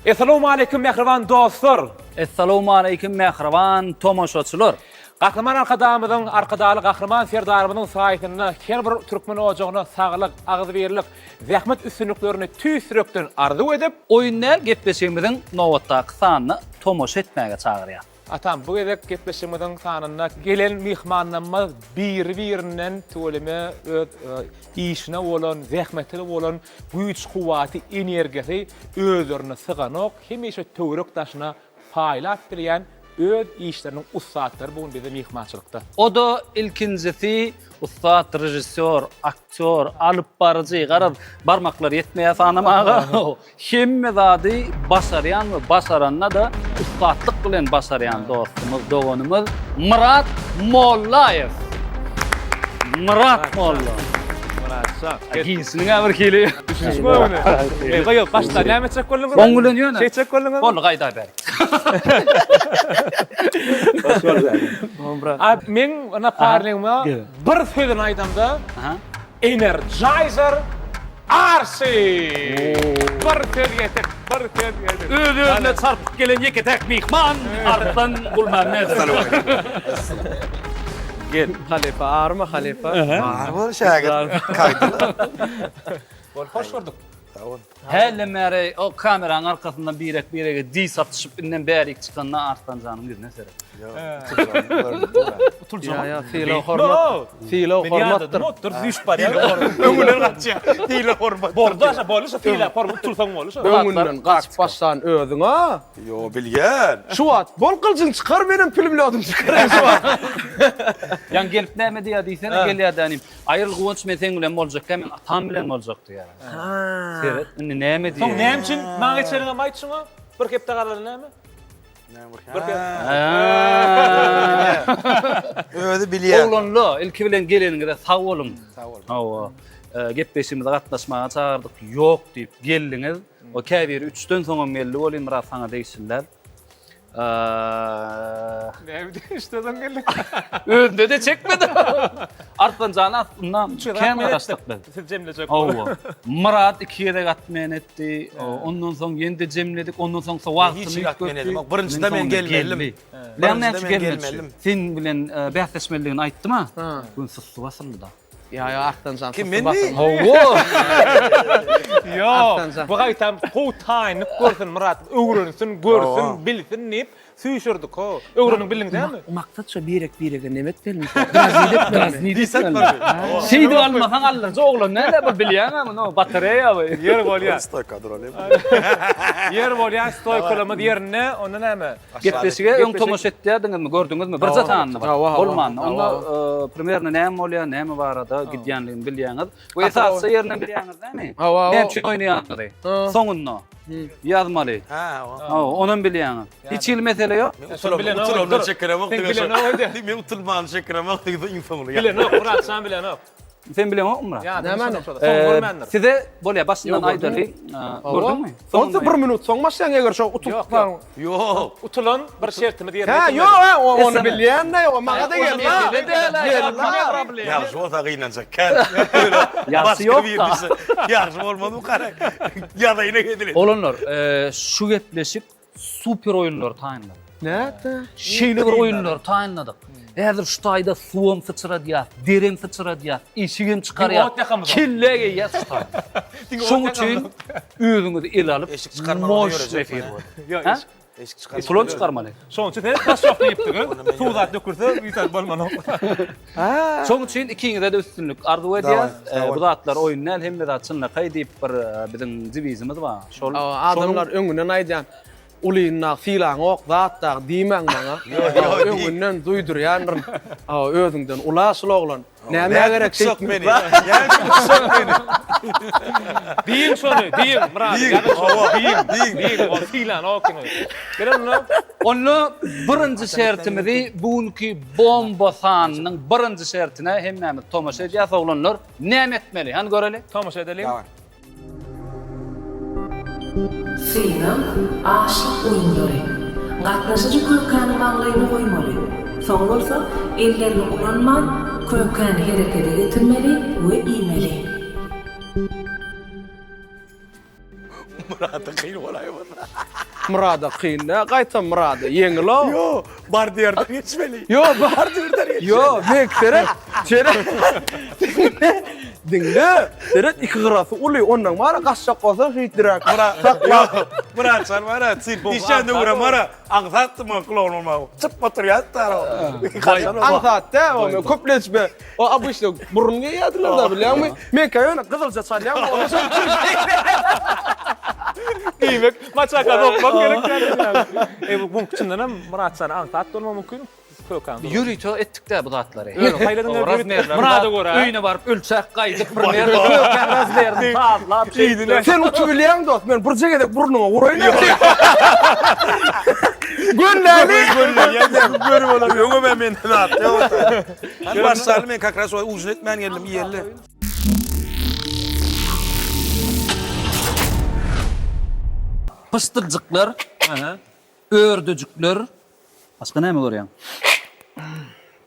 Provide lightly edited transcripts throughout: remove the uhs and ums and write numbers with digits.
Essalawmaleýkim mähriban dostlar! Essalawmaleýkim mähriban tomaşaçylar! Gahryman Arkadagymyzyň, Arkadagly Gahryman Serdarymyzyň saýasynda her bir türkmen ojagyna saglyk, agzybirlik, zähmet üstünliklerini tüýs ýürekden arzuw edip, Oýun däl gepleşigimiziň nobatdaky sanyna tomaşa etmäge çagyrýar. Atam, bu gezek gepleşigimiziň sanynda gelen myhmanlarymyz biri-birinden tüweleme öz işine bolan, zähmetine bolan güýç-kuwwaty, energiýasy özlerine syganok, hemişe töwerek-daşyna paýlap bilýän öz işleriniň ussatlary bu gün bizde myhmançylykda. O-da ilkinjisi ussat režissýor, aktýor, alypbaryjy, garaz, barmaklar ýetmeýär sanamaga. Hemme zady başarýan we başaranda-da ussatlyk bilen başarýan dostumyz, doganymyz Myrat Mollaýew. Myrat Molla. Myratjan. Giýişiniň-ä bir hili. Düşünişme öňüne. Ýok, ýok, başda näme etjek bolduň? Oň bilen ýöne. Şeýtjek bolduň? Boldy, gaýdaý bärik. Hoş gördük. A meň naparnigime bir sözüni aýdamda Energizer Arşy! Bir söz ýetik, bir söz ýetik. Öz-özüne çarpyp gelen ýeke-täk myhman Arslan Gulmämmedow. Gel. Halypa army halypa? Bar bol şägirt. Kaýdyla. Bol, hoş gördük. Sag bol. Hälden bäri o kameranyň arkasyndan birek-birege diş atyşyp inden bärik çykanda Arslan janyň ýüzüne seret. Ýa ýa sylag hormat. Sylag hormatdyr. Dur düş barýar. Öňünden gaçýar. Sylag hormat. Boldy aşa boldy şu sylag hormat utulsaň boldy şu. Öňünden gaçyp başlan özüň a. Ýo bilýän. Şu wagt bol gyljyň çykar menem pilimlodym çykaraýyn şu wagt. Ýaňy gelip näme diýýär diýsene gelýär dänim. Aýryl Guwanç men seň bilen boljakkä men atam bilen boljak diýýär. Seret indi näme diýýär. Soň näme üçin maňa geçeniňem aýt şuňa. Bir hepde galany näme? Bir hepde. Özi bilýär. Oglanlar ilki bilen geleniňize sag boluň. Sag boluň. Hawa. Gepleşigimize gatnaşmaga çagyrdyk. Ýok diýip geldiňiz. O käbiri üçden soňam geldi welin Myrat saňa degişli däl. Näme üçden soň geldi? Özünde-de çekmedi. Arslan jan aslynda kän garaşdyk biz. Siz jemlejek. Hawa. Myrat iki gezek atmen etdi. Ondan soň ýene-de jemledik. Ondan soň wagtyny Hiç atmen edemok. Birinjide men gelmedim. Näme üçin gelmedi? Sen bilen bäsleşmelidigini aýtdym-a. Gün susty basyldy-da. Ýa ýa Arslanjan Kim susty menmi? basyldy. Hawa. Ýok. Arslanjan. Bu gaýtam gowy taýynlyk görsün Myrat. Öwrensin, görsün, bilsin diýip süýşürdik ho. Öwreniň bildiň dälmi? Maksat şo birek-birege neme etmelimi? Draznit etmelimi? Draznit etmelimi? Şeýdip almasaň aldyrjy oglan näle bu bilýäň-ä muny batareýa bu. Ýer bolýar. Stoýka duraly. Ýer bolýar, stoýkalarymyz ýerinde. Onda näme? Gepleşige öň tomaşa etýärdiňizmi, gördüňizmi? Birje sanyny bar. Bolmanda. Onda primerno näme bolýar, näme barada gidýänligini bilýäňiz. Bu esasy ýerinden bilýäňiz dämi? Näme üçin oýnaýanyňyzy. Soňunda ýazmaly. Ha, onam bilýäňiz. Hiç hili mesele ýok. Utulandan çekiremok. Men utulmany çekiremok diýip iň soňunda. Bilenok, Myratjan bilenok. Sen bileňokmy Myrat? Nämäni? Soň görmändir. Size bolýar başyndan aýdaly. Gördüňmi? Onsa bir minut soň başlaýaň eger şo utup. Ýok. Utulan bir şertimiz ýerine Hä, ýetirmeli. ýok, hä, ony bilýän-de, ýok, maňa-da gel, Ýagşy bolsa gynanjak kän. Ýagşy ýok-da. Ýagşy bolmazmy gara? Ýazaýyna gedilin. Oglanlar, şu gepleşik super oýunlary taýynladyk. Nätdi? Şeýle bir oýunlary taýynladyk. Häzir şu taýda suwam syçradýas, derem syçradýas, eşigem çykarýas, kelle geýýäs şu taýda. Şoň üçin özüňizi ele alyp, Eşik çykarmaly moşny efir boldy. Ýok, Hä? eşik. Eşik çykarmaly. Utulan çykarmaly. Şoň üçin sen kaşok diýipdiň. Suw zat dökülse, bir bolmanok. Şoň üçin ikiňize-de üstünlik arzuw edýäs. Bu zatlar oýun däl, hemme zat çynlakaý diýip bir biziň dewizimiz bar. Şol Adamlar öňünden aýdýan, ulyny sylaňok, zat dagy diýmäň maňa. Öňünden duýdurýandyryn. Özüňden ula şul oglan. Nämä gerek şeýtmek? Diýiň şony, diýiň Myrat. Diýiň, diýiň, diýiň, ol sylanok ýene. Gel onda. Onda birinji şertimizi bu günki bomba sanynyň birinji şertine hemmämiz tomaşa edýäs oglanlar. Näme etmeli? Hany göreli. Tomaşa edeliň. Synag, açlyk oýunlary. Gatnaşyjy kökäni maňlaýyna goýmaly. Soň bolsa ellerini ulanman kökäni herekede getirmeli we iýmeli. Murada kyn bolaýmasa. Murada kyn dä, gaýtam Murada ýeňil-ow. Ýo, bardýerden geçmeli. Ýo, bardýerden geçmeli. Ýo, men seret, seret. Diňle, diňle. Seret, iki gyrasy uly, ondan bar-a gaçjak bolsa şeýtdiräk. Saklap. Muratjan bar-a, işýän döwürem bar-a, aňsatdy muňa klon bolmagy. Çyp oturýardy-da. Aňsat dä, o men köplenç men o obyçny burun geýýärdiler-da, bilýäňmi? Meňkä ýöne gyzylja çalýan, ony şonuň üçin Diýmek, maçaka sokmak gerek däl. E, bu çyndan hem Muratjan aňsat bolmagy mümkin. Kökäň durun. Ýörite etdik-dä bu zatlary. Ýöne saýladyň Murada görä. Öýüne baryp ölçäp gaýdyp primerno kökäň razmerini sazlap şeýdip. Sen utup bilýäň dost, men birje gezek burnuňa uraýyn. Gönläli. Görüp olar. Öňe men zat ýok. Hany başlaly men kak raz ujun etmän geldim iýeli. Pyşdyljyklar, ördejikler, başga näme görýäň?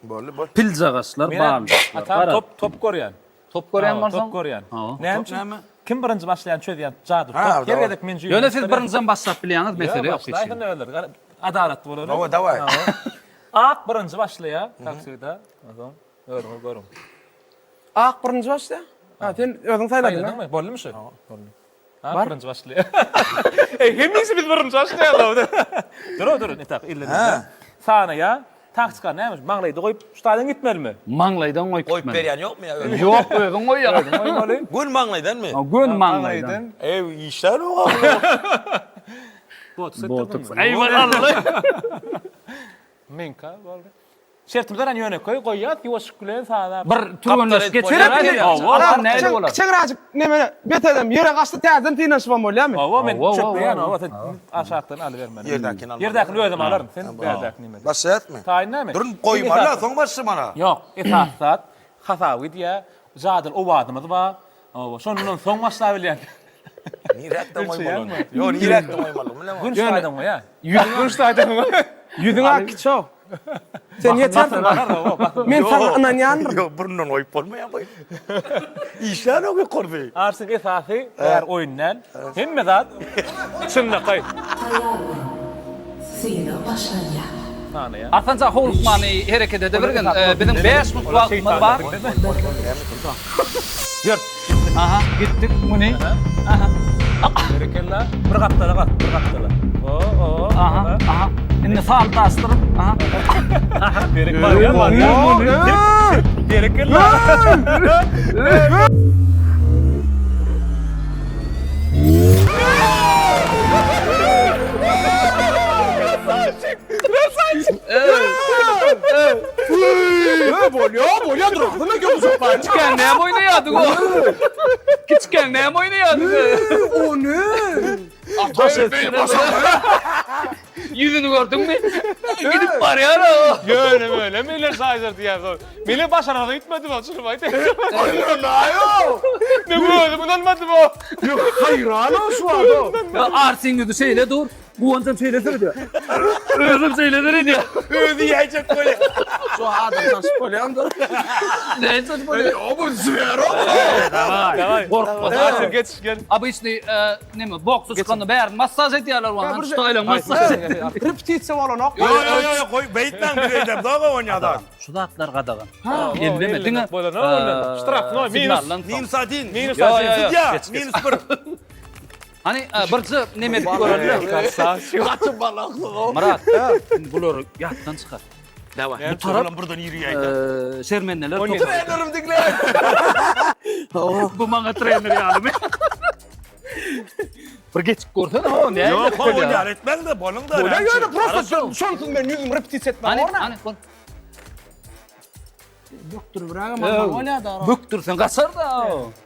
Boldy, bol. Piljagaçlar, balyjyklar. Atam top top görýän. Top görýän bolsaň? Top görýän. Näme üçin? Kim birinji başlaýan çözýän jady. Top her gezek men jüýüm. Ýöne siz birinjiden başlap bilýäňiz, mesele ýok hiç. Başlaýsyn özleri. Adalatly bolar. Dawa, daway. Ak birinji başlaýar, taksida. Onsoň özüňiz görüň. Ak birinji başlaýar? Ha, sen özüň saýladyň. Saýladyňmy? Boldumy şu? Boldy. Ak birinji başlaýar. Ey, hemişe biz birinji başlaýarlar. Dur, dur, ne tak, ille. Sanaýa, taktika näme? Maňlaýda goýup, şu taýdan gitmelimi? Maňlaýdan goýup Goýup berýän ýokmy ýa özüň? Ýok, özüň goýýaň. Özüň goýmaly. Göni maňlaýdanmy? Göni maňlaýdan. Eý, işler o. Botoks. Botoks. Eý, Allah. Meňka boldy. Şertimiz örän ýönekeý, goýýas ýuwaşlyk bilen sazap. Bir türgenleşik geçirýär. Hawa, nähili bolar? Kiçeňräjik nemene bet edem, ýere gaçsa täzeden synanyşybam bolýarmy? Hawa, men çöpleýän, hawa, sen aşakdan alybermeli. Ýerdäkini almaly. Ýerdäkini özüm alaryn, sen bärdäkini neme. Başlaýasmy? Taýyn näme? Durun, goýmaly, soň başlamaly. Ýok, esasy zat hasap gidýär, jadyly owazymyz bar. Hawa, şondan soň başlabilýän. Niräkden goýmaly? Ýok, niräkden goýmaly? Bilemok. Gün şaýdan goýa. Gün şaýdan goýa. Ýüzüň ak kiço. Sen ýetersiň. Men saňa ynanýandyryn. Ýok, burnundan goýup bolmaýar bu. Işlänok ýokardy. Arsyň esasy bäri oýun däl. Hemme zat çynlakaý. Taýýar boluň. Synag başlanýar. Sanaýar. Arsanja howlukmany hereket edibergin. Biziň 5 minut wagtymyz bar. Ýör. Aha, gitdik muny. Aha. Berekella. Bir gapdala bak, bir gapdala. O, o. Aha, aha. Indi salta açdyryp, aha. Aha, berek barýar, barýar. Berekella. Bolýar, bolýar, duragsyna göwsek Kiçikäň näme oýnaýardyň o? Kiçikäň näme oýnaýardyň? O ne? Ataş etsin. Ýüzüni gördüňmi? Gidip barýar o. Ýöne böyle mele şaýjar diýýär soň. Mele başarada gitmedi o çykyp aýt. Men özüm ynanmadym o. Ýok, haýran o şu wagt o. Arsyň ýüzi şeýle dur. Guwanjam şeýle seredýär. Özüm şeýle seredýär. Özi ýäýjek bolýar. Şu adam tanşyp bolýandyr. Näme tanşyp bolýar? O bu zwero. Daway. Gorkma. Arsyň geç gel. Obyçny neme boksa çykanda bärini massaž edýärler wah. Şu taýlan massaž edýär. Repetisiýa bolanok. Ýok, ýok, ýok, goý, beýtmäň biz eýdem doga oýnýar. Şu zatlar gadagan. Elleme diňe Ştrafnoý minus. Minus 1. Minus Ýok, 1. ýok, ýok. Sudýa, minus 1. Hani birje neme edip göreliler. Gaty balakly o. Myrat, indi bulary ýatdan çykar. Daway. Bu tarap buradan ýürýär. Şermendeler topary. Trenerim diňle. Bu maňa trener ýalymy? Bir geçip görsene o näme? Ýok, oýnar etmäň-de, boluň-da. Bolýar ýöne prosta şonsuz men ýüzüm repetisiýa etmän Hani, orna. hani bol. Bökdüribrägem almaly bolýar-da. Bökdürseň gaçar-da.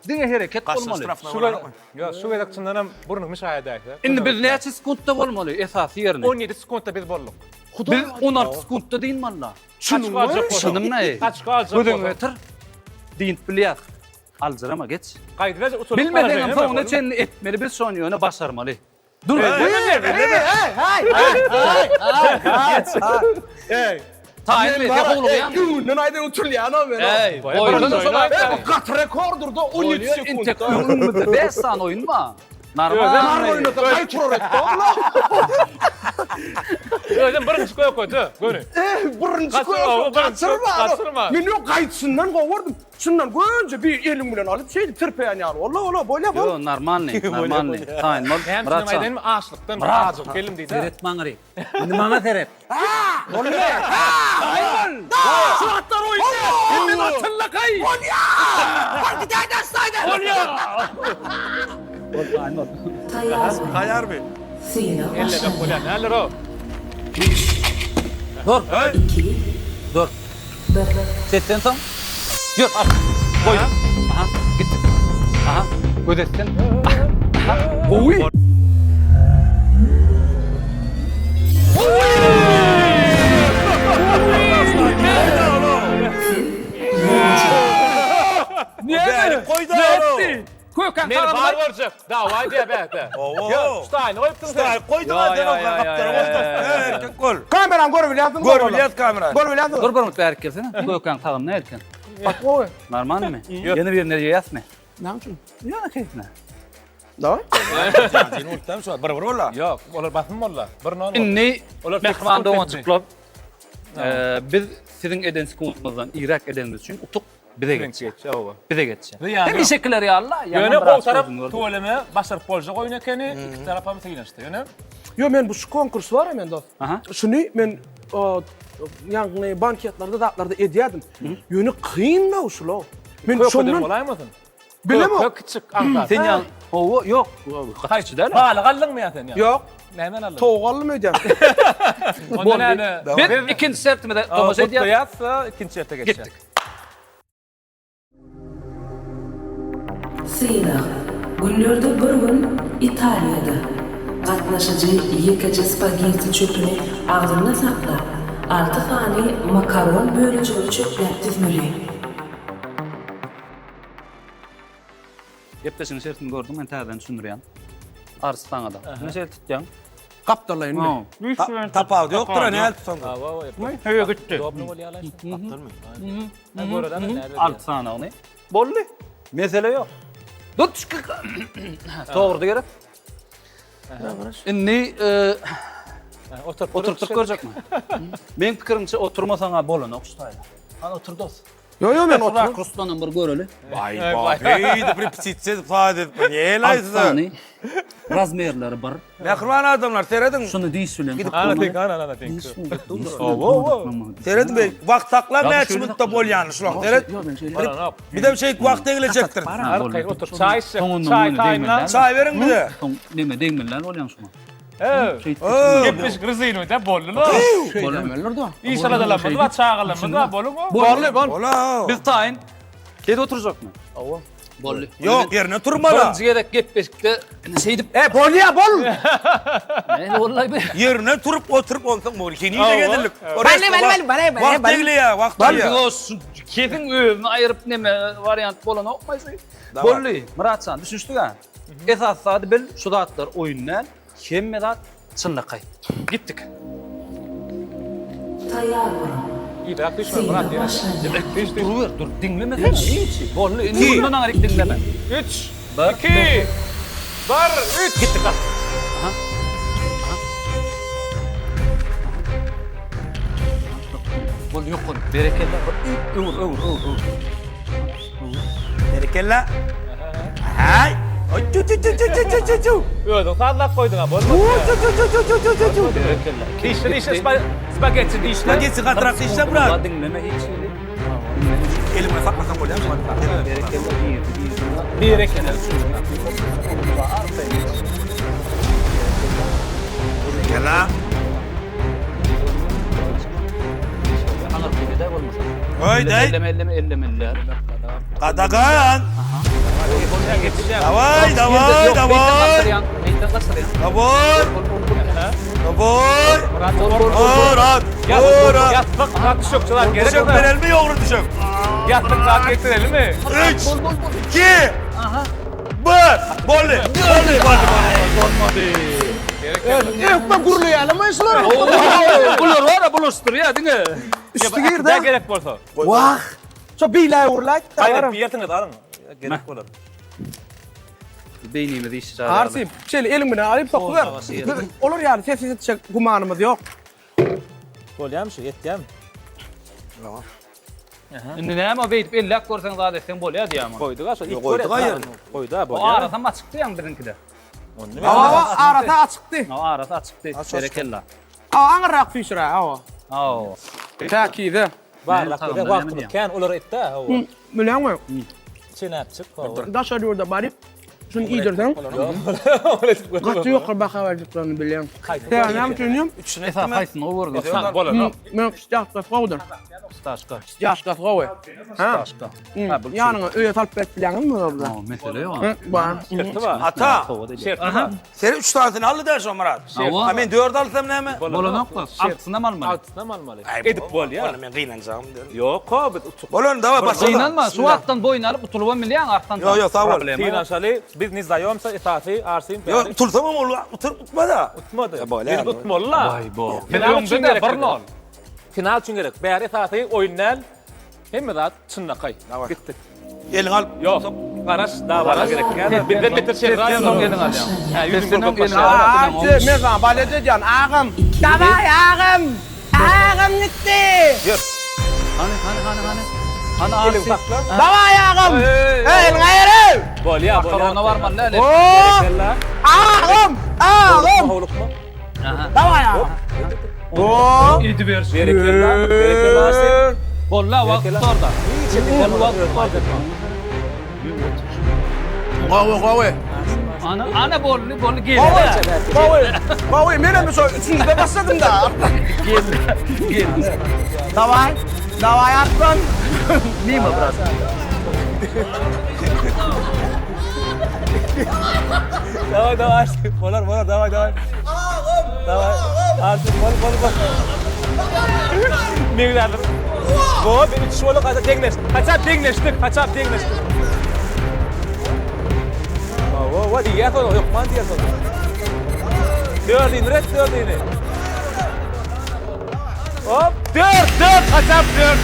Diňe hereket bolmaly. Şu gezek, ýok, şu gezek çyndan hem burnuňy şaýa edäýse. Indi biz näçe sekuntda bolmaly esasy ýerine? 17 sekuntda biz bolduk. Biz 16 sekuntda dynmaly. Çynyňmy? Çynyňmy? Açka aljak Göz öňüňe getir. Dynyp bilýär. Aljyrama geç. Gaýdyberjek utulyp Bilmeseňem soňuna çenli etmeli biz şony ýöne başarmaly. Dur. Ey. Taýyn et, howlugýaň. Öňünden aýdan utulýan o men. Ey, boýdan Bu gaty rekorddur da 17 Entek sekuntda. öňümizde 5 sany oýun bar. Normal. oýnasa gaý turar etdi ogla. Özem birinji kökede, göni. Eh, birinji Gaçyrma, köke birinji gaçyrma. gaçyrma. Men ýok gaýtşyndan gowurdym. Şundan gönje bir eliň bilen alyp şeýdip tirpeýän ýaly. Walla walla bolýa bol. Ýo, normalny, normalny. Taýyn bol. Näme üçin Murat jan. aýdaýynmy açlykdan ajygyp geldim diýdi. Seret maňa. Indi maňa seret. Bolýa. Taýyn bol. Şu atlar oýna. Indi atylakaý. Bolýa. Bol gidäýde aşaýda. Bolýa. Bol taýyn bol. Taýýar boluň. Taýýarmy? Synag Ellemek başlanýar. bolýar. Näler o? Üç, Dur. iki, Dur. bir. Sesden soň ýör al. Goý. Aha, gitdik. Aha, göz etsin. Aha, gowy. Näme? Goýdy. Kökäň Meni bar tagamyny görjek. Daway diýä bähde. Owo. Ýok, ştaýny goýupdyň sen. Ştaý goýduň ha sen o gapdala goýduň. Erkek bol. Kamerany görüp bilýärsiň. Görüp bilýäs kamerany. Görüp bilýärsiň. Dur bir minut bärik gelsene. Kökäň tagamy nähili eken? Bak gowy. Normalnymy? Ýene birine ýeýäsmi? Näme üçin? Ýöne keýpine. Daway. Janjyny unutdam şu bir bir bolla. Ýok, olar basym bolla. Bir nol boldy. Indi Olar mähriban sekiz doganjyklar, biz siziň eden sekuntymyzdan iräk edenimiz üçin utuk Bize geçýär. Geçýär, oba. Bize geçýär. Zyýany ýok. Hemişekiler ýaly-la. Ýöne gowy tarap tüweleme başaryp boljak oýun ekeni, iki tarapam synanyşdy. Ýöne Ýo men bu şu konkurs bar ya men dost. Aha. Şuny men ýagny banketlerde zatlarda edýärdim. Ýöne kyn-da şul-ow. Men kökeden şondan bolaýmasyn? Bilemok. Kök kiçik aňsat. Sen ýa Hawa, ýok. Gaty däl. Balyk aldyňmy ýa sen ýa? Ýok. Nämen aldyň? Towuk aldym öýdýän. Onda näme? Biz ikinji şertimize tomaşa edýäris. Gutlaýas, ikinji şerte geçýäs. Gitdik. Synag. Günlerde bir gün Italiýada gatnaşyjy ýekeje spaghetti çöpüni agzynda saklap, alty sany makaron bölejigini çöpläp düzmeli. Gepleşigiň şertini gördüň, men täzeden düşündirýän. Arsy saňa-da. Indi şeýle tutýaň. Gapdallaýynmy? Tapawudy ýokdur, näl tutsaň. Höýe gitdi. Dobny bolýar-la. Gapdalmy? Alty sanagyny. Boldy. Mesele ýok. Dur düşki. Dogrudy gerek. Indi oturyp oturyp görjekmi? Meň pikirimçe oturmasaň-a bolanok şu taýda. Hany otur dos. Ýo ýo men otur. Rakursdanam bir göreli. Baý baý. Beýdip repetisiýa edip saat edip näle aýtsa. Sany razmerleri bir. Mähriban adamlar serediň. Şuny diş bilen Gidip Ana teňki ana ana teňki. Owo owo. Serediň beý wagt saklan näçe minutda bolýany şulaň seret. Bizem şeýdip wagt eglejekdir. Arkaýyn otur çaý içjek. Çaý taýynla. Çaý beriň bize. Soň neme degmeliler bolýaň şuňa. Gepleşik rezinoýda boldy-la. Şeýdemelidir-de. Iş aladalarymyz bar, çagalarymyz bar, boluň. Boldy, bol. Bola. Biz taýyn. Şeýdip oturjakmy? Hawa. Boldy. Ýok, ýerine turmaly. Birinji gezek gepleşikde şeýdip E, bolýa, bol. Näme wallahi be. Ýerine turup oturyp onsoň bu henize gezildik. Bale, bale, bale, bale, Wagt bale. egleýär, wagt Bal egleýär. kesin özüni aýyryp neme wariant bolanokmy şu? Boldy. Myratjan düşünişdik-ä. Esasy zady bil, şu zatlar oýun däl, hemme zat çynlakaý. Gitdik. Taýýar boluň. Yzrak düşme Synag Myrat ýene. başlanýar. Duruber, dur, diňlemesene hiç. Boldy, indi mundan aňryk diňleme. 3 2 1 3 Gitdik al. Aha. Aha. Boldy, ýokary. Berekella. Öwür, öwür, öwür, öwür. Berekella. Haý. Oý tu tu tu tu tu tu tu. Özüň sazlap goýduň-a, bolmady. Tu tu tu tu tu tu tu tu. Berekella. Dişle, dişle, spagetti dişle. Spagetti gatyrak dişle brat. Diňleme hiç hili. Elime saklasaň bolýarmy? Berekella girdi, girdi. Berekella. Berekella. Oý, deý. Elleme, elleme, elleme, elleme. Gadagan. Daway, daway, daway. Daway. Daway. Murat, Murat. Ýassyk, zat düşekçi zat gerek. Düşek berelmi ýogry düşek? Ýassyk zat getirelimi? 3 2 1 Boldy. Boldy, boldy, boldy. Ökme gürleýälimi şular? Bular bar, bulaşdyrýar diňe. Üstü girdi. Ne gerek bolsa. Wah. Şo beýle urlaýt. Gaýrat biýersiňiz alyň. Gerek bolar. Beýnimiz işjeň. Arsim, şeýle eliň bilen alyp sokuber. Biz olar ýaly ses eşitjek gümanymyz ýok. Bolýamy şu, ýetýämi? Indi näme o beýdip elläp görseň zat etseň bolýar diýýämi? Goýduk-a şo. Ýok, goýduk-a ýerini. Goýdy-a O bolýar. arasam açykdy ýaňy biziňkide. Onda Hawa, arasy açykdy. O arasy açykdy. Berekella. Hawa, aňyrrak süýşür-ä, hawa. Hawa. Täkize. Barlak bize wagtymyz kän olar etdi hawa. Bilýäňmi? Çenäpjik hawa. Daşary ýurda baryp şuny iýdirseň gaty ýokary baha berjeklerini bilýän. Sebäbi näme üçin diýiň? Üçüni Esasy haýsyny gowy gördüň? Bolanok. Men pistachkasy gowudyr. Pistachka. Pistachkasy gowy. Ha. Pistachka. Ha, bu Ýanyňa öýe salyp berip bilýäňizmi ozal? Mesele ýok. Bar. Şerti bar. Ata. Şerti bar. Sen üç tanesini aldy da şo Myrat. Hawa. Ha men dört alsam näme? Bolanok da. Altysynam almaly. Altysynam almaly. Edip bolýar. Bolany men gynanjagym diýen. Ýok, ho, biz utuk. Bolany daway başla. Gynanma, şu wagtdan boýun alyp utulybam bilýäň artdan. Ýok, ýok, sag bol. Synanyşaly, biz ne zdaýomsa esasy Arsim Ýok, utulsam hem ol utup utmada. Utmady. Bolýar. Biz utmaly-la. Waý bo. Biz Final üçin öňde-de gerek. bir nol. Final üçin gerek. Bäri esasy oýun däl. Hemme zat çynlakaý. Gitdik. Eliňi alyp. Ýok. Garaş, dabara gerek däl. Bizden beter şerrat. Sesden soň eliňi alýaň. Hä, ýüzüň Sesden görküp öň eliňi başlaýar. alýaň. Men saňa balet edýän agam. Daway agam. Agam gitdi. Ýör. Hany, hany, hany, hany. Hany Eliňi Arsi. sakla. Daway agam. Eý, Eliňi aýyr. Bolýar, bolýar. Makarona barmaly däl. Berekella. Agam, agam. Howlukma. Aha. Daway agam. Oo. Ediber. Berekella, berekella Arsi. Bolla wagt gutardy. Boldy wagt gutardy. Gowy, gowy. Ana, ana boldy, boldy geldi. Gowy, gowy. Men hem şo üçünjide başladym da. Geldi. Geldi. Daway. Daway Arslan. Mimo brat. Daway, daway Arsi. Bolar, bolar, daway, daway. Daway. Arsi, bol, bol, bol. Meňzärdir. Bo, bir üç bolup gaça deňleşdik. Haçap deňleşdik, haçap deňleşdik. Wo, wo, diýýär soň, hökman diýýär soň. Dördüni ret, dördüni. Hop, dört, dört, haçap dört.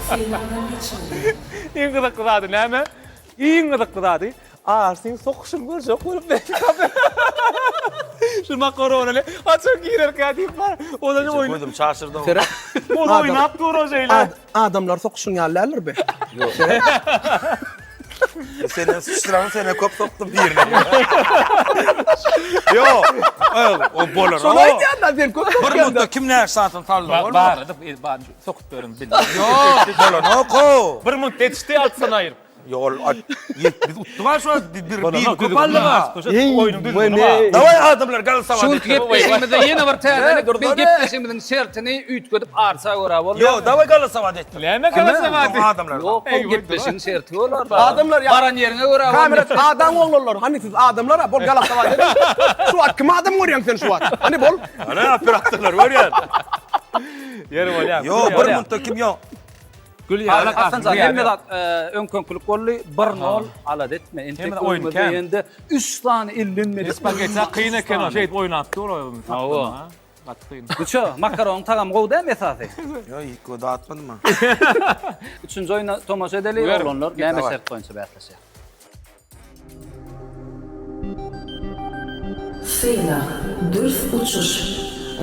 Synagdan geçildi. Iň gyzykly zady näme? Iň gyzykly zady Arsyň sokuşyny görjek bolup men kafe. Şu makaronany haçan girerkä diýip bar. Odan oýun. Gözüm çaşyrdy. Seret. Ol oýnap dur o şeýle. Adamlar sokuşyň ýaly däldir be. Ýok. Senden sıçraň sene köp sokdum birine. Ýok. O bolar. Şony aýdýan da sen köp Bir mutda kim näçe santym saldy? Bar, bar, sokup berin bildim. Ýok, bolanok o. Bir munt ýetişdi altysyny aýyr. Ýok, ol biz utduk ha şu bir bir köp aldyk ha. Oýnuň düzgüni bar. Daway adamlar galasawa. Şu günki gepleşigimizde ýene bir täzelik. Biz gepleşigimiziň şertini üýtgedip arça görä bolýar. Ýok, daway galasawa etdik. Näme galasawa etdik? Adamlar. Ýok, bu gepleşigiň şerti bolar. Adamlar ýa baran ýeriňe görä Kamera adam oglanlar, hany siz adamlar ha, bol galasawa ediň. Şu wagt kim adam görýäň sen şu wagt? Hany bol. Ana operatorlar görýär. Ýeri bolýar. Ýok, bir minutda kim ýok. Gül ýaly Hasan hemme zat öňküňkilik boldy. 1-0 alada etme. Entek oýun ýende 3 sany illenmedik. Spagetti kyn eken o şeýdip oýnap dur o. Hawa. Gaty kyn. Guço, makaronyň tagamy gowy dälmi esasy? Ýok, hiç gowy datmadym ha. Üçünji oýna tomaşa edeli, oglanlar näme şert boýunça bäsleşýär? Synag, dürs uçuş.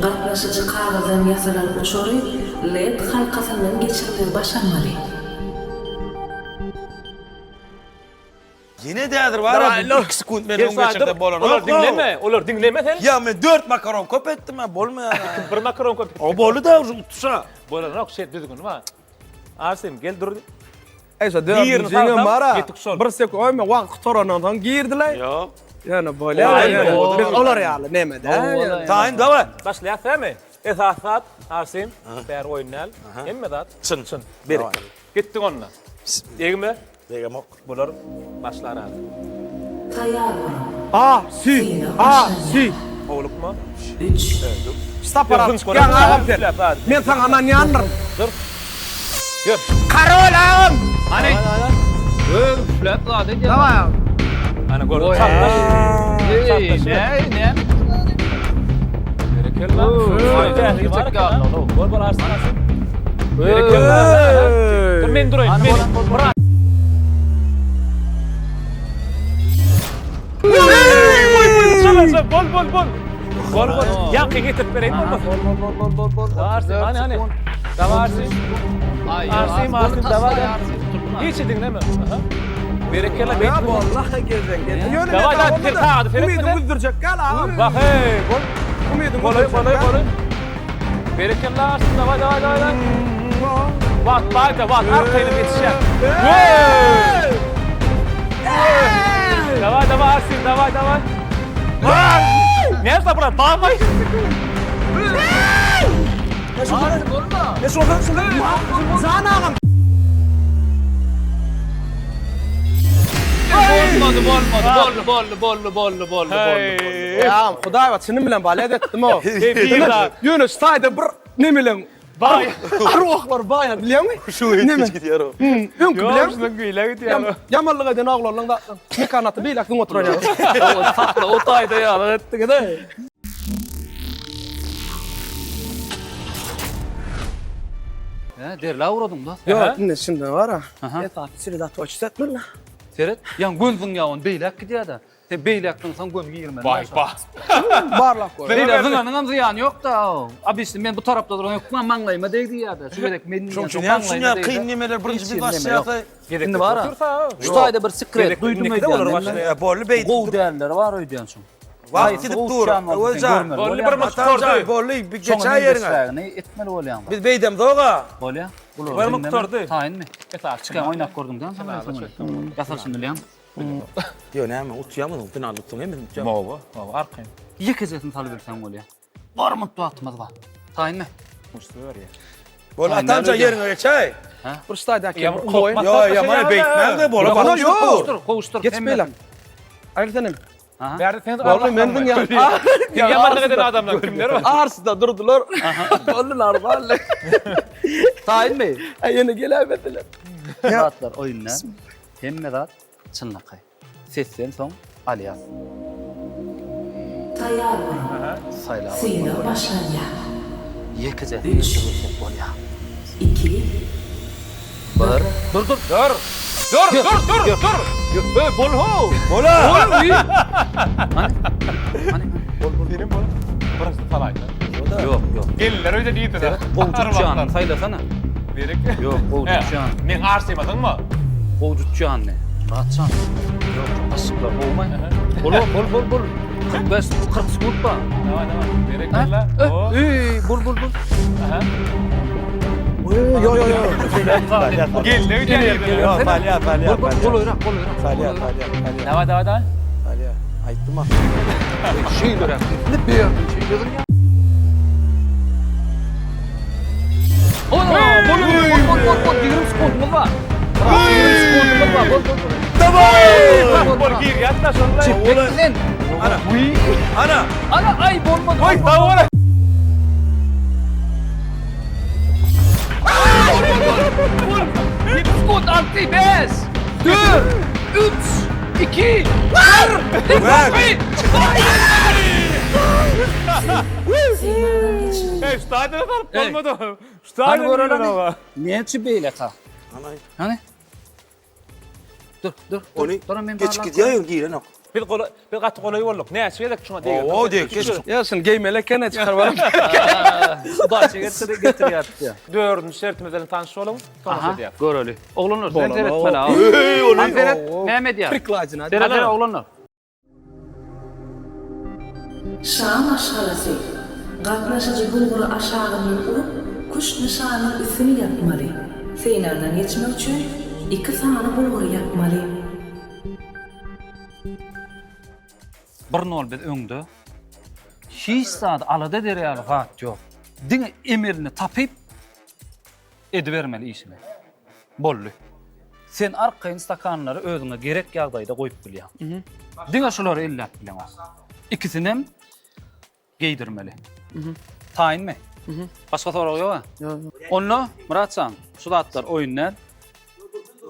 Gatnaşyjy kagyzdan ýasalan uçary led halkasyndan geçirmegi başarmaly. Ýene de häzir bar a, 2 sekunt meni öň geçirse bolanok. Olar diňleme, olar diňleme sen. Ýa men 4 makaron köp etdim a, bolmaýar a. Bir makaron köp etdim. O boldy da uje utuşa. Bolanok, şeýt düzgüni bar. Arsim, gel dur. Eý şo dördünjiňem bar a. Bir sekund oýma wagt gutarandan soň girdiler. Ýok. Ýöne bolýar. Ýöne biz olar ýaly neme däl. Taýyn daway. Başlaýas dämi? Esasy zat Arsim, bäri oýun däl. Hemme zat çyn. Çyn. Berekella. Gitdik onda. Degme. Degemok. Bular başlar hany. Taýýar boluň. A, si, Synag a, başlanýar. si. Howlukma. Üç. Sapar alyp çykýaň agam sen. Men saňa ynanýandyryn. Dur. Ýör. Karol agam. Hany. Öý, üfläp zat edýär. Daway agam. Ana gördüm. Çakdaş. Eý, ne, ne? Berekella. Bol bol arsın arsın. Berekella. Dur men duraýyn. Men. bol bol. Bol bol. Ýaňky getirip bereýin bolmasa. Bol bol bol bol bol bol. Arsim hany hany. Dawa Arsim. Arsim Arsim dawa. Hiç diňleme. Aha. Berekella Ya beýtme. vallahi gezden geldi. Ýöne Dawa da bir sagady seretme. Umydyň üzdürjek gal agam. Bak hey bol. Umydyň Golaý golaý golaý. Berekella Arsim dawa dawa dawa. dawa. Wagt bar da wagt arkaýyn ýetişýär. Dawa dawa Arsim dawa dawa. Näme bura bagmay? Ne şodan şodan. Zan agam. Bolmady, bolmady. Boldy, boldy, boldy, boldy, boldy, boldy. Ya Hudaý bak çynym bilen balet etdim o. Bir zat. Ýöne şu taýda bir ne bilen Bay. Arwahlar baýar bilýäňmi? Şu hiç gidýär o. Öňki Ýok, bilýäňmi? şunuň güýle gidýär. Ýamanlyk eden oglanlaryň da mekanaty beýläk züň oturan ýaly. Sakla, o taýda ýalan etdiňiz-ä. Hä, derlä ugradyň da. Ýok, indi şimdi bar ha. Aha. Esasy sredotoçit etmeli. Seret, ýa gön zyňýa ony beýläk gidýär-de. Sen beýläk zyňsaň gön girmeli. Bay ba. Barlap gör. Beýläk zyňanyňam zyýany ýok-da. Obýasni men bu tarapda duran hökman maňlaýyma degdi ýa-da. Şu gezek men Şoň üçin näme üçin ýa kyn nemeler birinji biz başlaýarsa. Indi bar. Şu taýda bir sekret duýdum öýdýän. Bolly beýdip. Gowy dälleri bar öýdýän şoň. Wagt gidip dur. Öwezjan. Bolly bir Atamjan bolly bir geçä ýeriňe. Etmeli bolýaň. Biz beýdemzok-a. Bolýa. Bir mukdardy. Taýynmy? Esas Çykan oýnap gördüň dämi sen? Ýasalşyny bilýäňmi? Ýo näme utýamyz finalda utsaň hemmesini utýamyz. Mowa, mowa arkaýyn. Ýekejesini salybilseň bolýa. Bir minut wagtymyz bar. Taýynmy? Bol Atamjan ýeriňe geçäý. Bir şu taýda Ýa, bir korkma. Ýo ýa mana beýtmäň-de bola Ýok, ýok. Kowuşdyr, kowuşdyr. Geç beýläk. Aýry senem. Bärde sen Bolly men diňýän. Ýamanlyk eden adamlar kimler bar? Arsyda durdular. Bolly normal. Taýynmy? Aý ýene geläberdiler. Zatlar oýunda. Hemme zat çynlakaý. Sesden soň alýas. Taýýar boluň. Saýlap Synag başlanýar. Ýekejesini bilsek bolýar. 2 Bir. Dur dur. Dur. Dur dur dur dur. Ey bol ho. Bola. Bol. Hani? Hani? Bol bol. Senin bol. Burası salaýda. Ýok, ýok. Gelinler öýde diýdiler. Gowy tutýanyny saýlasana. Berek. Ýok, gowy tutýan. Men arsymadyňmy? Gowy tutýanyny. Myratjan. Ýok, aşyklar gowmy? Bol bol bol bol. 45 40 sekund bar. Daway daway. Berekella. Ey, bol bol bol. Aha. Yo yo yo. Gelinler öýde diýdiler. Ýo falýa falýa. Bol bol golaýrak, golaýrak. Falýa falýa falýa. Daway daway daway. Falýa. Aýtdym ha. Şeýleräk. Ne berdim, şeýle Bol bol bol bol bol bol 20 sekundumyz bar. 20 sekundumyz bar. Bol bol bol. Daway. Bol gir ýatda şonda. Çekmek sen. Ana. Ana. Ana ay bolmadı. Oý, daway. Bol. 7 sekund 6 5 4 3 2 1 Bak. Synagdan geçmek Ey, şu taýda salyp Ey. bolmady. Şu Hani taýda görelim. görelim. Ne üçin beýle ka? Ana. Hani? Dur dur. Ony Dur men geçip gidýär ýa girenok. Biz golaý, biz gaty golaý bolduk. Näçe gezek şuňa degirdik? Oo diýip geç. Ya şunu geýmeli ekene çykar baram. Udaçy getir getirýär. Dördünji şertimiz bilen tanyş boluň. Tomaşa Aha, edýär. göreli. Oglanlar sen seretmeli ha. Ey ony. Sen seret, näme edýär? Priklajyna. Seret seret oglanlar. Şa maşgalasy gatnaşyjy bulgury aşagyndan urup, küşt nyşanynyň üstüni ýapmaly. Synagdan geçmek üçin iki sany bulgury ýapmaly. 1-0 biz öňde. Hiç zat alada eder ýaly zat ýok. Diňe emelini tapyp edibermeli işini. Boldy. Sen arkaýyn stakanlary özüňe gerek ýagdaýda goýup bilýäň. Diňe şulary elläp bileňok. Ikisinem geýdirmeli. Taýynmy? Başga sorag ýok-a? Onda Myratjan, şu zatlar oýun däl.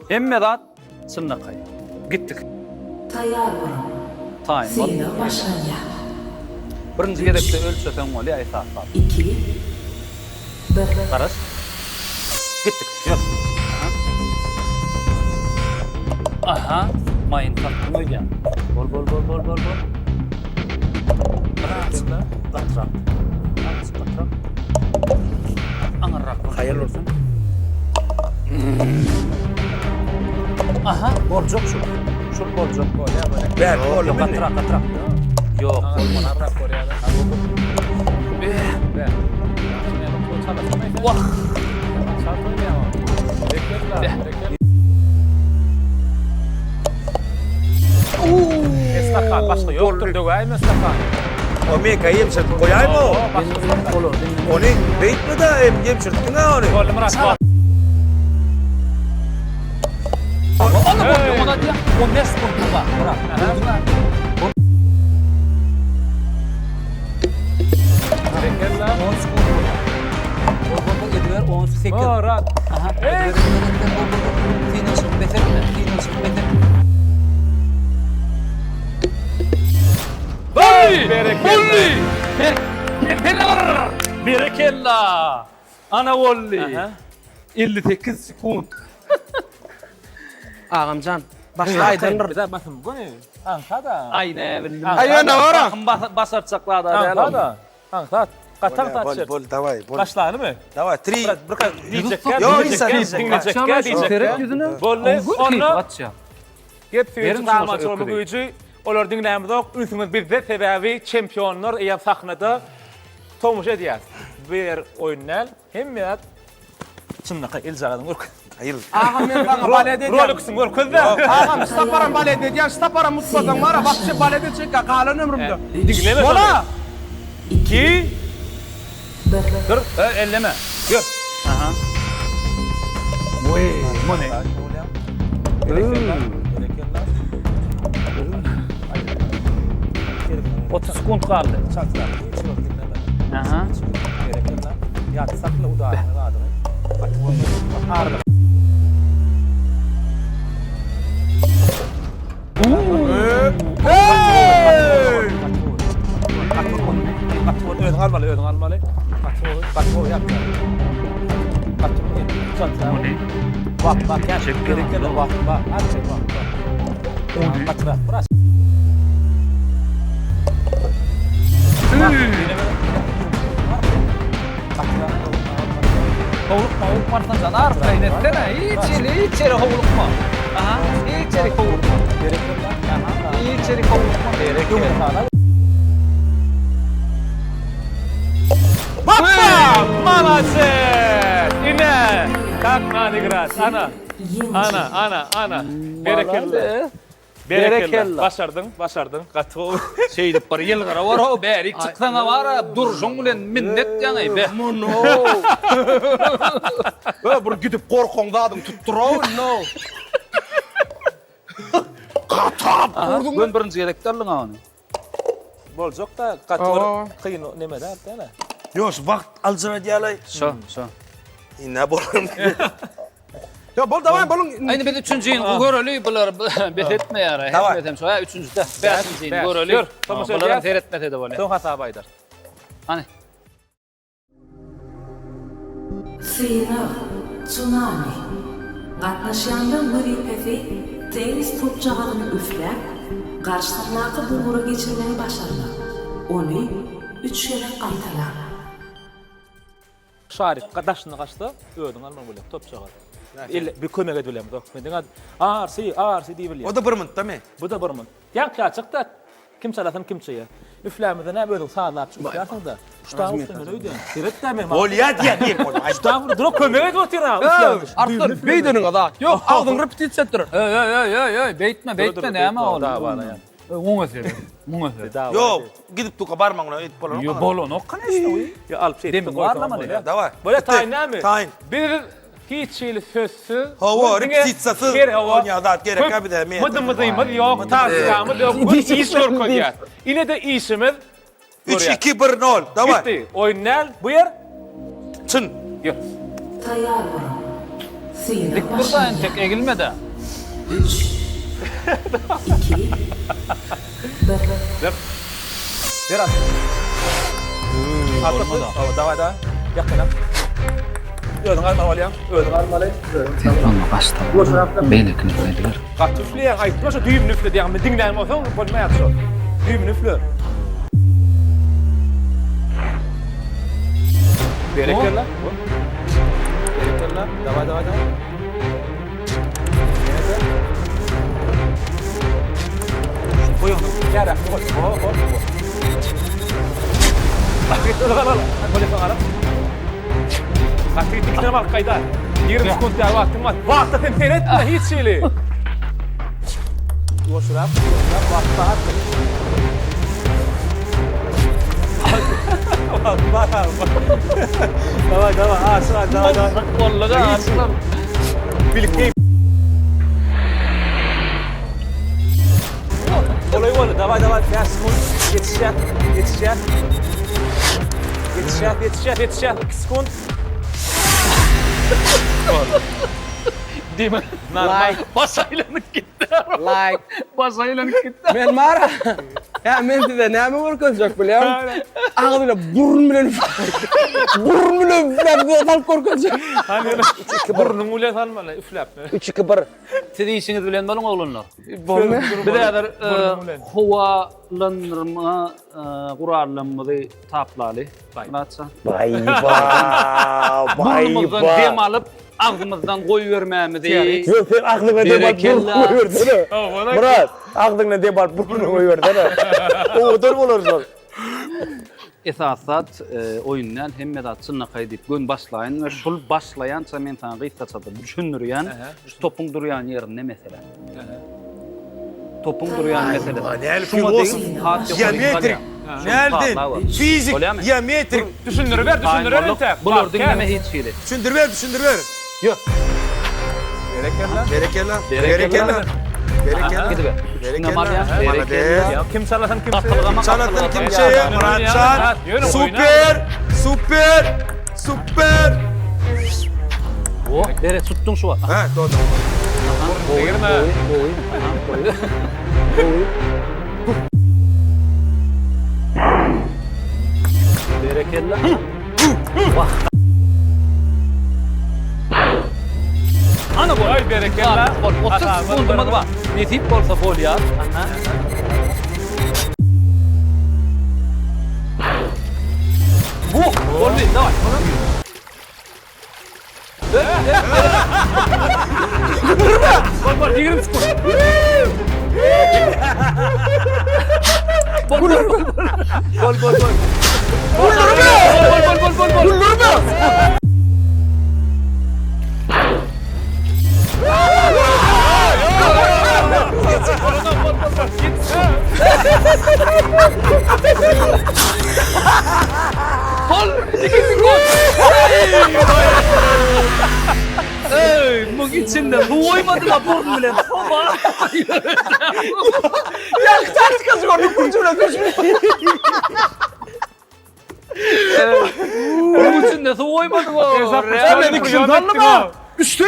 Hemme zat çynlakaý. Gitdik. Taýýar boluň. Taýyn bol. Synag başlanýar. Birinji gezekde ölçeseň bolýar esasy zat. 2 1 Garaş. Gitdik. Ýör. Aha. Aha. Maýyn tapdym öýdýän. Bol bol bol bol bol bol. Gatyrak. Azajyk gatyrak. Aňyrrak. Haýal bolsun. Aha, boljak şu. Şul boljak. Bolýar, bolýar. Bärki boldy Ýok, indi. gatyrak, gatyrak. Ýok, bolmaz. Aňyrrak bolýar. Be. Wah. Çalt oýnaýar. Berekella, berekella. Estakan başga ýokdur döwäýme estakan. O men ýemşirtip goýaýma o. Ony beýtme-de hem ýemşirtdiň-ä ony. Boldy Myrat. Onda boldy, ona diýýän 15 sekunt bar. Myrat. Berekella. 10 sekunt bar. Boldy, ediber 18. Myrat. Aha. Synanyşygy bes etme, synanyşygy bes etme. Boldy! Berekella. Berekella! Berekella! Ana boldy. 58 sekunt. Agamjan, başda aýdandyr. Bize basym göni. Aňsada. Aý näme bildim. Aý ýöne ora. Basym basarçak zada däl. Aňsada. Aňsat. Gaty aňsat Bol, şert. bol, daway, bol. Başlanymy? Daway, 3. Bir diýjekkä, Ýok, diýjekkä, diňlejekkä, diýjekkä. Seret ýüzüne. Boldy. Onda gep süýji Beriň şuňa damaçygyň öküzi. güýji. Olar diňlämizok, ünsüňiz bizde, sebäbi çempionlar eýýäm sahnada tomaşa edýär. Bu ýer oýun däl, hemme zat çynlakaý eljagazyňy görkez. Aýyl. Agam men saňa balet edýän. Roleksiňi görkez-de. Agam şu saparam balet edýän, şu saparam utmasaň bara wapşe balet etjekkä galan ömrümde. Diňleme şony. Bola! 2 Bir. Dur, E, elleme. Ýör. Aha. Oý, muny. Berekella. Berekella. 30 sekunt galdy. Çaltrak. Hiç ýok diňleme. Aha. Berekella. Ýat sakla udaryňy zadyňy. Gaty bolmaz. Arada. Gaty bol, özüň almaly, özüň almaly. Gaty bol, gaty bol ýap. Gaty bol, çaltrak. Bak, bak, ýa, berekella, bak, bak, arça, bak, bak. Gatyrak, biraz. Howlukma, howlukma Arslanjan, arkaýyn etsene. Hiç ýere, hiç ýere howlukma. Aha, hiç ýere howlukma. Aha, hiç ýere howlukma. Berekella. Bappa! Malades! Ine! Как надо играть. Ana. Ana, ana, ana. Berekella. Berekella. Başardyň, başardyň. Gaty gowy. Şeýdip bir ýylgyra bar-ow, bärik çyksaňa bar-a, durşuň bilen minnet ýaňy, be. Muny-ow. Be, bir gidip gorkaň zadyň tutdur-ow indi-ow. Gatap durduň. Göni birinji gezekde aldyň-a ony. Boljak-da, gaty bir kyn neme däl, däl-ä. Ýok, şu wagt aljyradýar-laý. Şo, şo. Indi bolarmy? Ýa bol daway boluň. Indi biz üçünjini göreli, bular bes etmeýär. Hemmesem şo, üçünjide, bäşinjini göreli. Ýör, tomaşa Bular edýäs. seretmese-de bolýar. Soň hasaby aýdar. Hany. Synag, Tsunami. Gatnaşýanlaryň wezipesi tennis topjagazyny üfläp, garşysyndaky bulgura geçirmegi başarmak. Ony üç gezek gaýtalaň. Şarik daşyna gaçsa özüň almaly bolýar topjagaz. Elle bir kömek edip bilemzok. Men diňe arsi, arsi diýip bilýän. O da bir minutdamy? Bu da bir minut. Ýaňky açykda kim çalasyn kim çyýar. Üflämizde näme özüň sazlap çykyp üflärsiň-de. Ştaň üflemeli öýdýän. Seret-dä men. Bolýa diýýän diýip bolýa. Ştaň durup kömek edip otyr-a. Arslan beýdeniňe zat ýok. Agzyň repetisiýa etdir. Öý öý öý öý öý beýtme beýtme näme ol. Oňa seret. Muňa seret. Ýok, gidip duka barmaň bilen edip bolanok. Ýok, bolanok koneçno. Ýa alyp şeýdip Demiň barlamaly. Daway. Bolýa taýyn näme? Taýyn. Biz hiç hili sözsüz. Hawa, repetisiýasyz onýa zat gerek-ä bize. Mydym-mydymyz ýok, taktikamyz ýok. Göni iş görkezýäs. Ine-de işimiz. 3 2 1 0. Daway. Gitdi. Oýun däl, bu ýer. Çyn. Ýör. Taýýar boluň. Synag Dik dur-da entek başlanýar. egilme-de. 3 2 1 Ber. Ber at. Bolmady. Hawa, daway, daway. Ýakyna. Özüň almaly bolýaň. Özüň almaly. Onda gaçdy. Beýlekini ediber. Gaty üfleýäň, aýtma şo düýbüni üfle diýýäň. Men diňlän bolsaň, bolmaýar şo. Düýbüni üfle. Berekella. Berekella. Daway daway daway. Ýene-de. Goý ony. Ýara, goý. Ho, ho. Git, ol, ol, ol. Telefon alyp. Gaty git, ikisini alyp gaýdar. 20 sekunt ýaly wagtyň bar. Wagta sen seretme hiç hili. Ýuwaşrak, ýuwaşrak, wagt bar. Wagt bar, bar. Daway, daway, aşyk, daway, daway. Boldy da, aşyk. Bilip Golaý boldy. Daway, daway, 5 sekund. Ýetişýär, ýetişýär. Ýetişýär, ýetişýär, ýetişýär. 2 sekund. Diýme. Like. Baş aýlanyp gitdi. Like. Baş aýlanyp gitdi. Men bar. Hä, men size näme görkezjek bilýäňmi? Agyz bilen burun bilen burun bilen üfläp size salyp görkezjek. Hany burnuň bilen salmaly, üfläp. 3 2 1. Siz işiňiz bilen boluň oglanlar. Bolmy? Biz häzir e, howalandyrma e, gurallarymyzy taplaly. Myratjan. Baý-ba, Burnumyzdan baý-ba. dem alyp, agzymyzdan goýbermämizi. Ýok, sen agzyňa dem alyp Berekella. burnuňa goýbersene. Myrat, agzyňdan dem alyp burnuňa goýbersene. Owadan bolar şol. Esasy zat oýun däl, hemme zat çynlakaý diýip göni başlaýyn we şul başlaýança men saňa gysgaça-da düşündirýän, şu topuň durýan ýerinde mesele. Topuň durýan meselesi. Näli Şuňa filosof, degip has ýokary geometrik, galýar. näldin, fizik, geometrik. Düşündiriber, düşündiriber entäk. Bular diňleme hiç hili. Düşündiriber, düşündiriber. Ýör. Berekella. Berekella. Berekella. Berekella. Gidiber. Berekella. Berekella. Kim çalasyn kim Gapylgama, Çalasyn kim gapylgama. çeýe Muratjan. Super. Super. Super. Oh, bere tutduň şu wagt. Ha, dogry. Gowy, gowy, gowy. Aha, gowy. Gowy. Berekella. Wah. Ana gol. Ay berekella. Gol. 30 sekundumyz bar. Nesip bolsa bolýar. Ana. Bu boldy. Daway. Bol bol 20 sekund. Bol bol bol. Bol bol bol. Bol bol bol bol bol. Bol! Ikinji gol! Ey, muň içinde suw goýmadylar burun bilen. Howa. Ýa taktikasy gördüm, burun bilen düşmüş. Muň içinde suw goýmadylar. Men ikisini tanydym ha. Üçte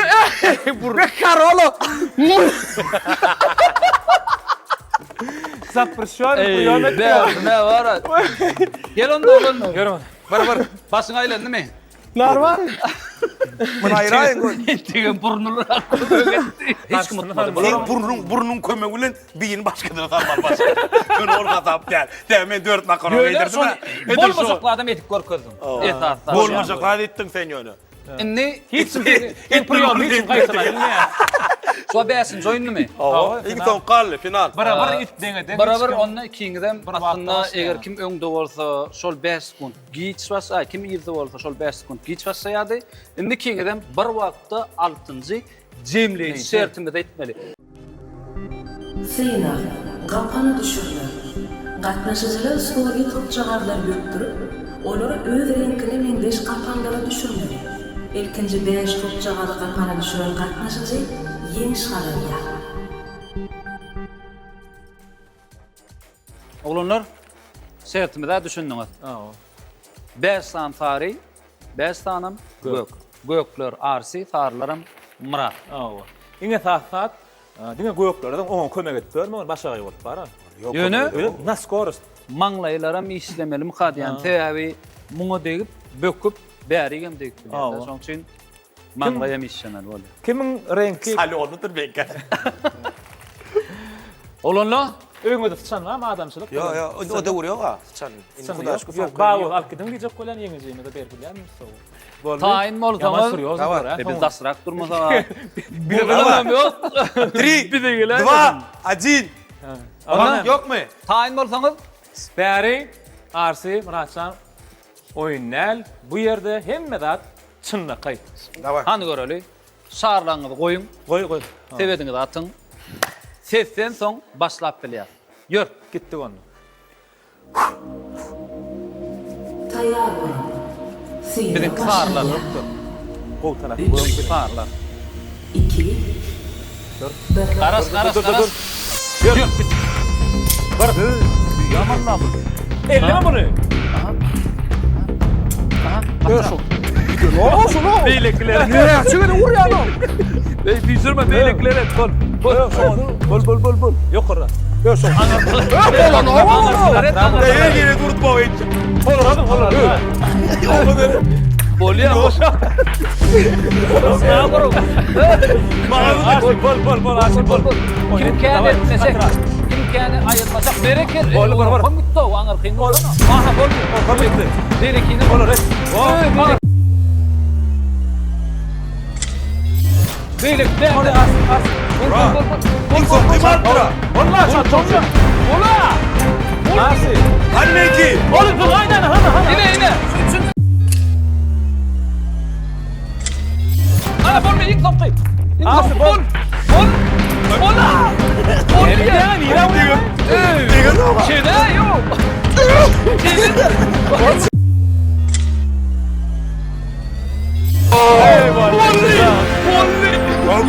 Be Karolo. Zapryşýan, Ey, priýom etdi. ne var? Gel onda oglan. Ýörün. Bir bir. Başyň aýlandymy? Normal. Muny aýraýyň goý. Entegem burnular kömek etdi. Hiç kim utmady. Seň Bular burnuň, burnuň kömegi bilen birini başgadan salmaly başga. Ýöne ol hasap däl. Dä men dört makaron Ýöne geýdirdim. şony bolmajak adam edip görkezdiň. Esasda. Bolmajak zat etdiň sen ýöne. Indi Hiç kim seň priýomyny hiç kim gaýtalaýyn bilmeýär. Şu bäşinji oýundymy? Hawa. Iň soňky galdy, final. Birabar it deňe deň. Birabar onda ikiňizem aslynda eger kim öňde bolsa şol 5 sekunt giç başlaýar, kim yzda bolsa şol 5 sekunt giç başlaýardy. Indi ikiňizem bir wagtda altynjy jemleýji şertimizi etmeli. Synag, gapana düşürme. Gatnaşyjylar stolly topjagazlary bökdürip, olary öz reňkine meňzeş gapanlara düşürmeli. Ilkinji bäş topjagazy gapana düşüren gatnaşyjy ýeňiş gazanýar. Oglanlar, şertimize düşündiňiz. Bäş sany sary, bäş sanam gök. Gökler Arsi, sarylaram Myrat. Hawa. Iň esasy zat, diňe göklere oňa kömek edip görmegin, başagaý bolup bara. Ýöne na skorost. Maňlaýlaram işlemelimikä diýýän. Sebäbi muňa degip, böküp, bärigem degip bilýär. Şonuň üçin maňlaýam işlemeli bolýar. Kimiň reňki Salonydyr meňkä. Oglanlar. Öňüňizde syçan barmy adamçylyk? Ýok, ýok, o döwür ýok-a syçan. Indi Hudaýa şükür Ýok, baboz alyp gidiň diýjek bolýan ýeňijimize berip bilýärmi sow? Boldy. Taýyn bolsaňyz, Daway. biz daşrak durmasak. Bize ýok. Tri, Bize geläýmesin. dva, odin. Onda ýokmy? Taýyn bolsaňyz, Bäri Arsy Myratjan oýun däl. Bu ýerde hemme zat çynlakaý. Daway. Hany göreli. Şarlaryňyzy goýuň. Goý, goý. Sebediňizi atyň. Sesden soň başlap bilýär. Ýör. Gitdik onda. Taýýar boluň. Synag Biziňki sarylar. başlanýar. Gowy tarapy Üç. Öňki sarylar. 2 1 Garaş, garaş, garaş. Ýör. Git. Bir. Ýaman la bu. Elleme muny. Aha. Aha. Ýör şu. Ýör şu. Beýlekiler. Näçe gezek urýar o? Ey, düşürme beýlekiler et. Bol. Bol. Bol, bol, bol, bol. Ýokarda. Ýör şu. Bolan o. Eýe gele durtma o hiç. Olar, olar. Bolýar. Bol, bol, bol, bol, Aşyr, bol. Kim käni etmesek, kim käni aýyrmasak, bereket. Bol, bol, bol. Kom gitdi o, aňyrkyny bolsana. Aha, bol. Kom gitdi. Berekini Bolar, et. Bol. Beýleki däl. Bol, bol, bol, bol. Iň soňky mantra. Ola, çat, çat. Ola. Aşyr. Hany meňki? Ol, ol, aýdan, hana, hana. Ine, ine. Şu, şu. Ana, bolma, iň soňky. Iň Aşyr, soňky, bol. bol. Bol. Ola. Bol. Ýa, nirä urýar? Degen oga. Çene ýok. Çene. Boldy.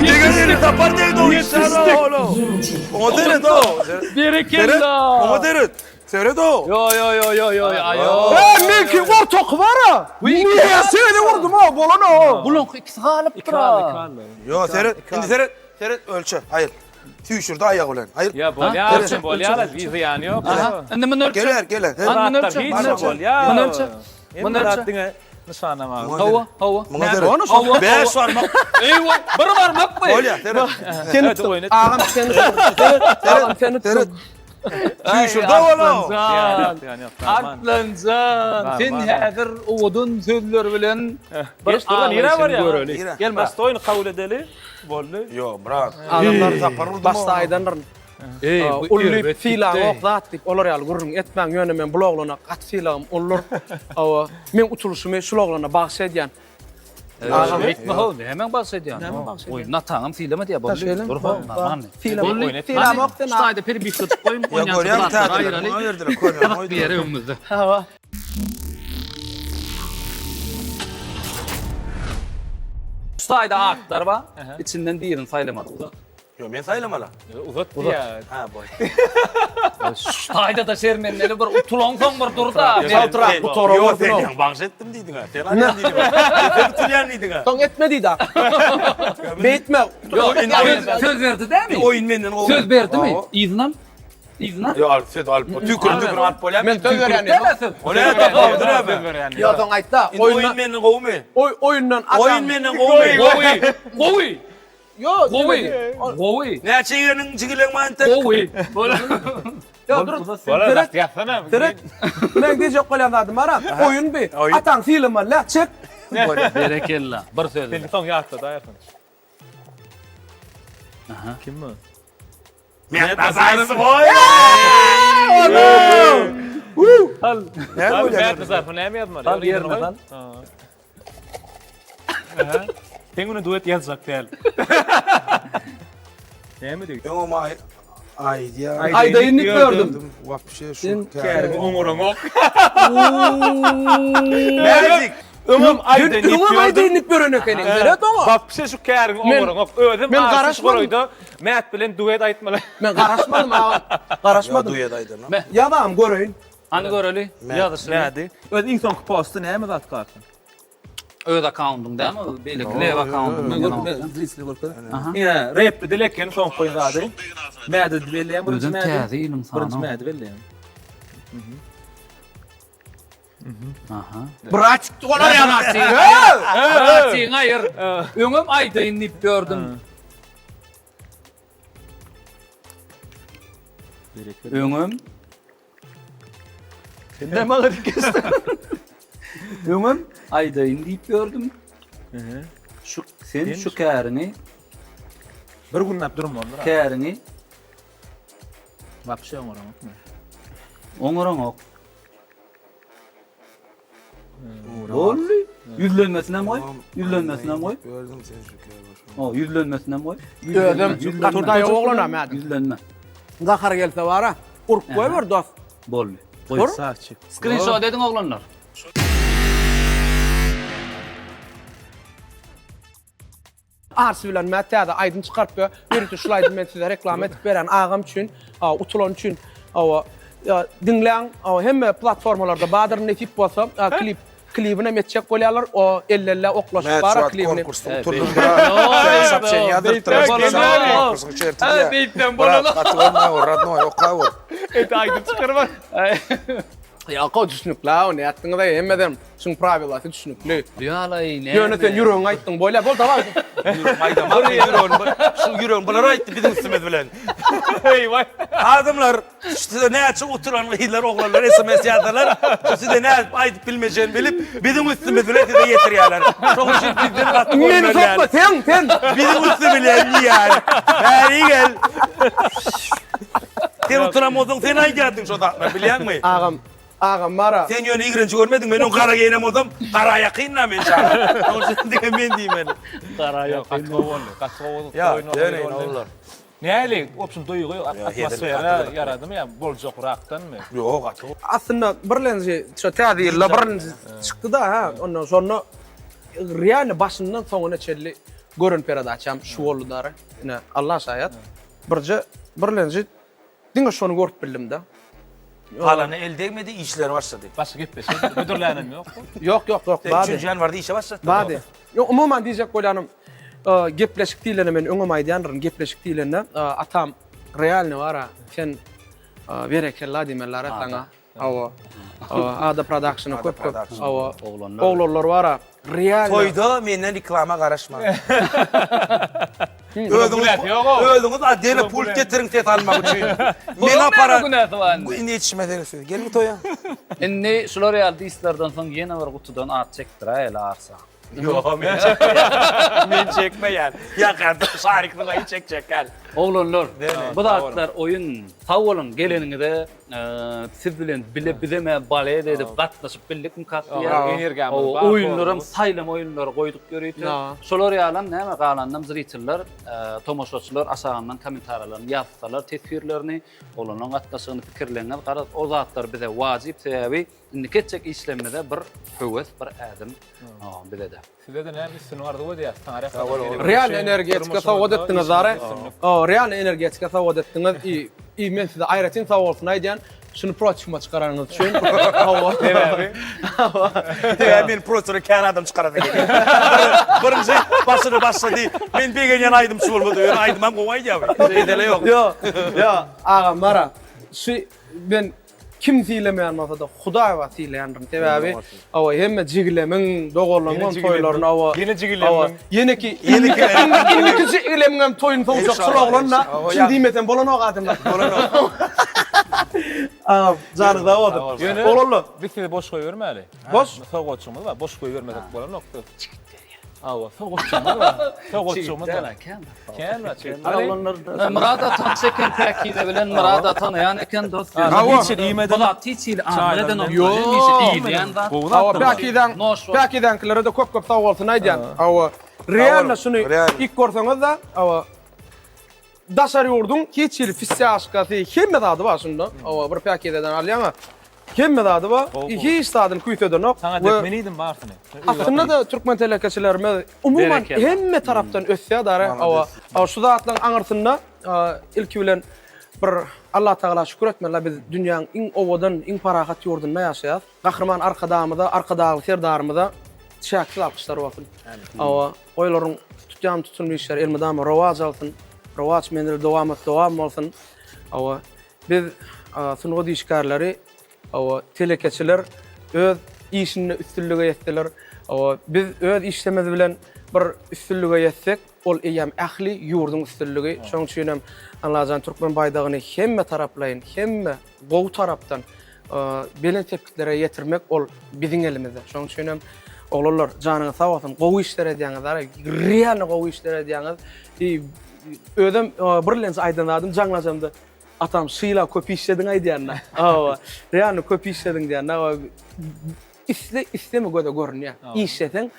Degen ýeri tapar degdi o işler oğlum. Ýeňiji. Oňa seret o. Seret. Berekella. Oňa seret. Seret o. Yo yo yo yo yo ayo. Ey, menki ortaky bar-a. Näçe gezek urdum o, bolan o. Bulaňky ikisi galypdyr. Yo seret. Indi seret. Seret ölçe. Haýyr. Süýşürdi aýagy bilen. Haýyr. Ýa bolýar, ölçe bolýar, bir zyýany ýok. Aha. Indi muny ölçe. Geler, geler. Muny ölçe. Hiç Muny ölçe. bolýar. Muny ölçe. Muny ölçe. Diňe nyşanlamaga. Hawa, hawa. Muňa seret. Hawa. Bäş barmak. Eýwa, bir barmakmy? Bolýar, seret. Sen Evet, oýun et. Agam sen Agam sen Seret. Süýşürdi oğlum. Arslanjan. Zyýany ýok. Aman. Arslanjan, sen häzir owadan sözler bilen bir Geç dur, nirä barýar? göreli. Nirä? Gel Myrat. Dostoýny kabul edeli. Boldy. Yo, Myrat. Adamlar Tapar urdum. başda aýdandyr. Ey, bu Ully erbet sylagy gitdi. ýok zat diýip olar ýaly gürrüň etmäň. Ýöne men bul oglana gaty sylagym uludyr. Hawa, men utulyşymy şul oglana bagyş edýän. Agam etme ho, nämäň bagyş edýän? Nämäň bagyş edýän? Oý, nataňam sylama diýýär, boldy. Şeýle. Dur ho, normalny. Sylama. Boldy. Sylamok sen. Şu taýda peribivka tutup goýuň, Ya onýança görýän bir zatlary täzeler. aýyraly. Muňa berdiler, körýän. Gyzyk bir ýere öňümizde. Hawa. Şu taýda atlar bar. Içinden birini saýlamaly. Uzat. Ýok, men saýlamaly. Uzat diýýär. Ha, boý. Şu taýda-da şermendeli bir utulansoň bir dur-da. Çaltrak bu tora Ýok, vurdun sen o. ýaň bagyş etdim diýdiň-ä. Sen alýan diýdiň. Sen utulýan diýdiň-ä. Soň etme diýdi. Beýtme. Ýok, söz- söz berdi dämi? Oýun menden gowy. Söz berdimi? Yzynam? Yzyna? Ýok, al, söz alyp. Tükür, tükür alyp bolýar. Men söz berýän. Däl söz. O näme tapawudy näme? Ýok, soň aýtda. Indi oýun menden gowumy? Oý oýundan Oýun menden gowumy? Gowy. Gowy. Ýok, Gowy. Gowy. Näçe ýeriniň jigileň mantek? Gowy. Ýok, dur. Bolar, Seret. ýatsana. Seret. Men diýjek bolýan zadym bar-a. Oýun bi. Oýun. Ataň sylamaly, lä, çek. Berekella. Bir söz. Sen soň ýatla da aýarsyn. Aha. Kim bu? Mehmet Azaýew goý. Al. Näme bolýar? Mehmet Azaýew näme ýazmaly? Al ýerine sal. Aha. Sen muny duet ýazjak däl. Näme diýdi? Öňem aý aýdýa. Aýdaýyn diýip gördüm. Wapşe şu Käriň oňuraňok. Näzik. Öňem aýdaýyn diýip Öňem aýdaýyn diýip ýören ekeniň. Seret oňa. Wapşe şu käriň oňuraňok. Özüm men Aşyk garaşmadym. golaýda Mät bilen duet aýtmaly. Men garaşmadym agam. Garaşmadym. Duet aýdan. Ýazam göreýin. Hany göreli. Ýazyşyny. Nädi? Öz iň soňky posty näme zat galsyn? Öz akkauntyň dämi? Beýleki lew akkauntyň. Ýa, repli dil eken soňky goýan zady. Mädi belleýän birinji Özem mädi. täze ýylyň sany. Birinji mädi belleýän. Aha. Braçik olar ýa. Braçyň aýyr. Öňem aýdaýyn diýip gördüm. Öňem Sen näme maňa dikesdiň? Öňem aýdaýyn diýip ýördüm. Şu sen şu käriňi bir günläp durmalydyr. Käriňi Wapşe oňaraňokmy? Oňaraňok. Boldy. Ýüzlenmesinem goý. Ýüzlenmesinem goý. Gördüm sen şu käri. O, ýüzlenmesinem goý. Özüm gaty daýaw oglanam ädim. Ýüzlenme. Gahar gelse bara, urup goýber dost. Boldy. Goý. Sağ çek. Skrinşot ediň oglanlar. Arsy bilen Mät täze aýdym çykaryp we ýörite şul aýdymy men size reklama edip berýän agam üçin, utulan üçin hawa diňläň hemme platformalarda bardyr nesip bolsa klip klibini hem etjek bolýarlar o elle-elle oklaşyp Mät bar şu wagt klibini. konkursda utuldyň brat. Sen sopşeniýa ýazdyrypdyr. Konkursyň şerti diýýär. Beýtden Brat gaty bolma ol rodnoý oka bol. Et aýdym çykarma. Ýa düşnükli o nätdiňiz hemmeden. Şuň prawilasy düşnükli. Ýalaý näme? Ýöne sen ýüregiňi aýtdyň bolýa bol daway. Ýüregimi aýdamok men ýüregimi bir şu ýüregimi bular aýtdy biziň üstümiz bilen. Eý waý. Adamlar size näçe oturan gyzlar oglanlar sms ýazsalar şu size nädip aýdyp bilmejegini bilip biziň üstümiz bilen size ýetirýärler. Şoň üçin bizden gaty Meni görmeli sokma däl. sen sen. Biziň üstü bilen diýýär. Bäri gel. Sen oturan bolsaň sen aýdýardyň şo zatlary bilýäňmi? Agam Agam bara. Sen ýöne ýigrenji görmediň, men oň gara geýnen bolsam, gara ýakyn-da men çaga. Şonuň üçin diňe men diýmeli. Gara ýakyn. Gaty gowy boldy. Gaty gowy Ýa, oýun ýöne boldy. ogullar. Näli, obşim duýgy, atmosfera ýaradymy ýa boljakrakdanmy? Ýok, gaty gowy. Aslynda birlenji şo täze ýylda birinji çykdy-da, hä, ondan şonda realno başyndan soňuna çenli gören peredaçam şu boldy dara. Ine, Allah şaýat. Birje birlenji Diňe şony görüp bildim-de. Galany el degmedi, işleri başlady. Başga gepleşik hödürlänem ýok. Ýok, ýok, ýok, bady. Üçünji ýanwarda işe başlatdy. Bady. Ýok, umuman diýjek bolýanym, gepleşik diýlende men öňem aýdýandyryn, gepleşik diýlende atam realny bar-a, sen berekella diýmeliler-ä saňa. Hawa. Ada Production-a köp köp. Hawa. Oglanlar. Oglanlar bar-a. Realno. Toýda menden reklama garaşmaň. Özüňiz özüňiz oddelno pult getiriň ses almak üçin. Men aparat. Günäsi bar indi. Indi ýetişmeseniz siz. Geliň toýa. Indi şular ýaly dislerden soň ýene bir gutudan at çekdiräýeli arsa. Ýok, men çekmeýän. Men çekmeýän. Ýa gardaş Şarik muňa çekjek gel. Oglanlar, bu zatlar oýun. Sag boluň geleniňize. Siz bilen bile bizem balet edip gatnaşyp bildikmi diýýär. Energiýamyz bar. Oýunlaram saýlama oýunlary goýduk ýörite. Şolar ýalam näme galanynam zriteller, tomaşaçylar aşagyndan kommentariýalaryny ýazsalar teswirlerini, oglanlaryň gatnaşygyny pikirleriňiz garaz o zatlar bize wajyp sebäbi indiki etjek işlerimize bir höwes bir ädim bizede. Size-de näme üstünlik arzuw edýäs. Taryh Sag bol, ogul. Real energetika sowgat etdiňiz Zara. O, real energetika sowgat etdiňiz. I, i men size aýratyn sag bolsun aýdýan. Şuny protivime çykaranyňyz üçin. Hawa. Sebäbi? Sebäbi meni protiva kän adam çykarasy gelýär. Birinji başyny başlady. Men begenýän aýdymçy bolmady. Ýöne aýdymam gowy aýdýar. Mesele ýok. Ýok, ýok, agam bara. Şu men Kim sylameýän bolsada Hudaý bar sylaýandyryn. Sebäbi hawa hemme jigilemiň, doganlaryň toýlaryny hawa. Ýene jigilemiň. Ýeneki indiki jigilemiň hem toýuny sowjak şul oglan-da. Şuny diýmesem bolanok adamlar. Bolanok. Agam janyň sag bolsun. Ýöne Oglanlar. Biz sizi boş goýbermäli. Boş? Sowgatçymyz bar. Boş goýbermesek bolanok. Hawa, sowgatçymyz bar. Sowgatçymyz bar. Kän. Kän bar. Çigit. Myrat atan çeken päkize bilen Myrat atanaýan eken dost. Hawa. Hiç iýmedim. Bu zat hiç hili aňyr edenok. Ýok. Hemişe iýilýän zat. Gowy Hawa, zatdyr. Päkizäň, Päkizäňkilere-de köp-köp sag bolsun aýdýan. Hawa. Realno şuny ilk görseňiz-de, hawa. Daşary ýurduň hiç hili fistýaşkasy, hemme zady bar şunda. Hawa, bir Päkizeden alýaň-a. Hemme zady bar. Hiç zadyny küýsedenok. Saňa dek men iýdim barsyny. Aslynda-da türkmen telekeçilerimiz umuman hemme tarapdan ösýär dara. Hawa, şu zatlaryň aňyrsynda ilki bilen bir Allatagala şükür etmeli. Biz dünýäň iň owadan, iň parahat ýurdunda ýaşaýas. Gahryman Arkadagymyza, Arkadagly Serdarymyza çäksiz alkyşlar bolsun. Hawa, olaryň tutýan tutumly işleri elmydama rowaç alsyn. Rowaç menzili dowamat dowam bolsun. Hawa, Biz sungat işgärleri, hawa, telekeçiler öz işinde üstünlige ýetseler, hawa, biz öz işlerimiz bilen. bir üstünlige ýetsek, ol eýýäm ähli ýurduň üstünligi. Şonuň üçin hem Allajan türkmen baýdagyny hemme taraplaýyn, hemme gowy tarapdan belent sepgitlere ýetirmek ol biziň elimizde. Şonuň üçin hem oglanlar janyňyz sag bolsun, gowy işler edýäňiz, realno gowy işler edýäňiz. Özem birlenji aýdan zadym jaňlajamda atam şyla köp işlediň aýdýan-da. Hawa, realno köp işlediň diýýän-de. Isle isleme göze görünýär. Işleseň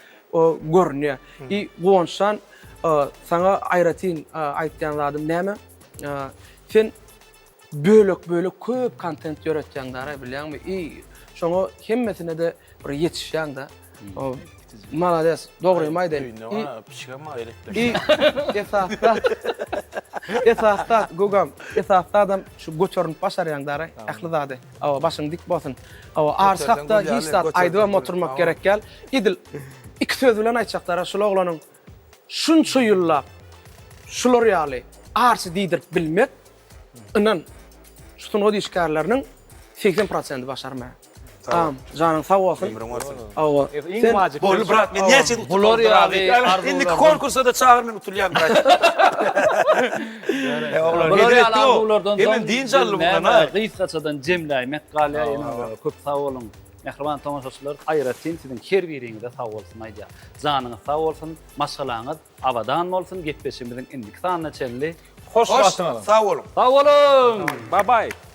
görünýär. I Guwançjan saňa aýratyn aýtýan zadym näme? Sen bölek-bölek köp kontent ýöretýäň dara bilýäňmi? I şoňa hemmesine-de bir ýetişýäň-de. Malades, dogrymy aýdaýyn. Öýünde pişigem bar elektrik. I esasda esasda Gugam, esasda adam şu göterinip başarýaň dara ähli zady. Awa başyň dik bolsun. Awa arş hakda hiç zat aýdybam oturmak gerek däl. Edil iki söz bilen aýtjak dara şul oglanyň şunça ýyllap şular ýaly arşy diýdirip bilmek Ynan, şu sungat işgärleriniň 80 prosendi başarmaýar. Agam, janyň sag bolsun. Ömrüň bolsun. Hawa. Iň Sen wajyp. Boldy brat, men näçe ýyl Bular ýaly Indiki konkursa-da çagyr men utulýan brat. Bular ýaly arzuwlardan soň Hemen dynç aldy bundan ha. Gysgaçadan jemläýmek galýar ýene köp sag boluň. Mähriban tomaşaçylar, aýratyn siziň her biriňize sag bolsun aýdýar. Janyňyz sag bolsun, maşgalaňyz abadan bolsun. Gepleşigimiziň indiki sanyna çenli Hoş Hoş, wagtyňyz. sag boluň. Sag boluň! Bye bye.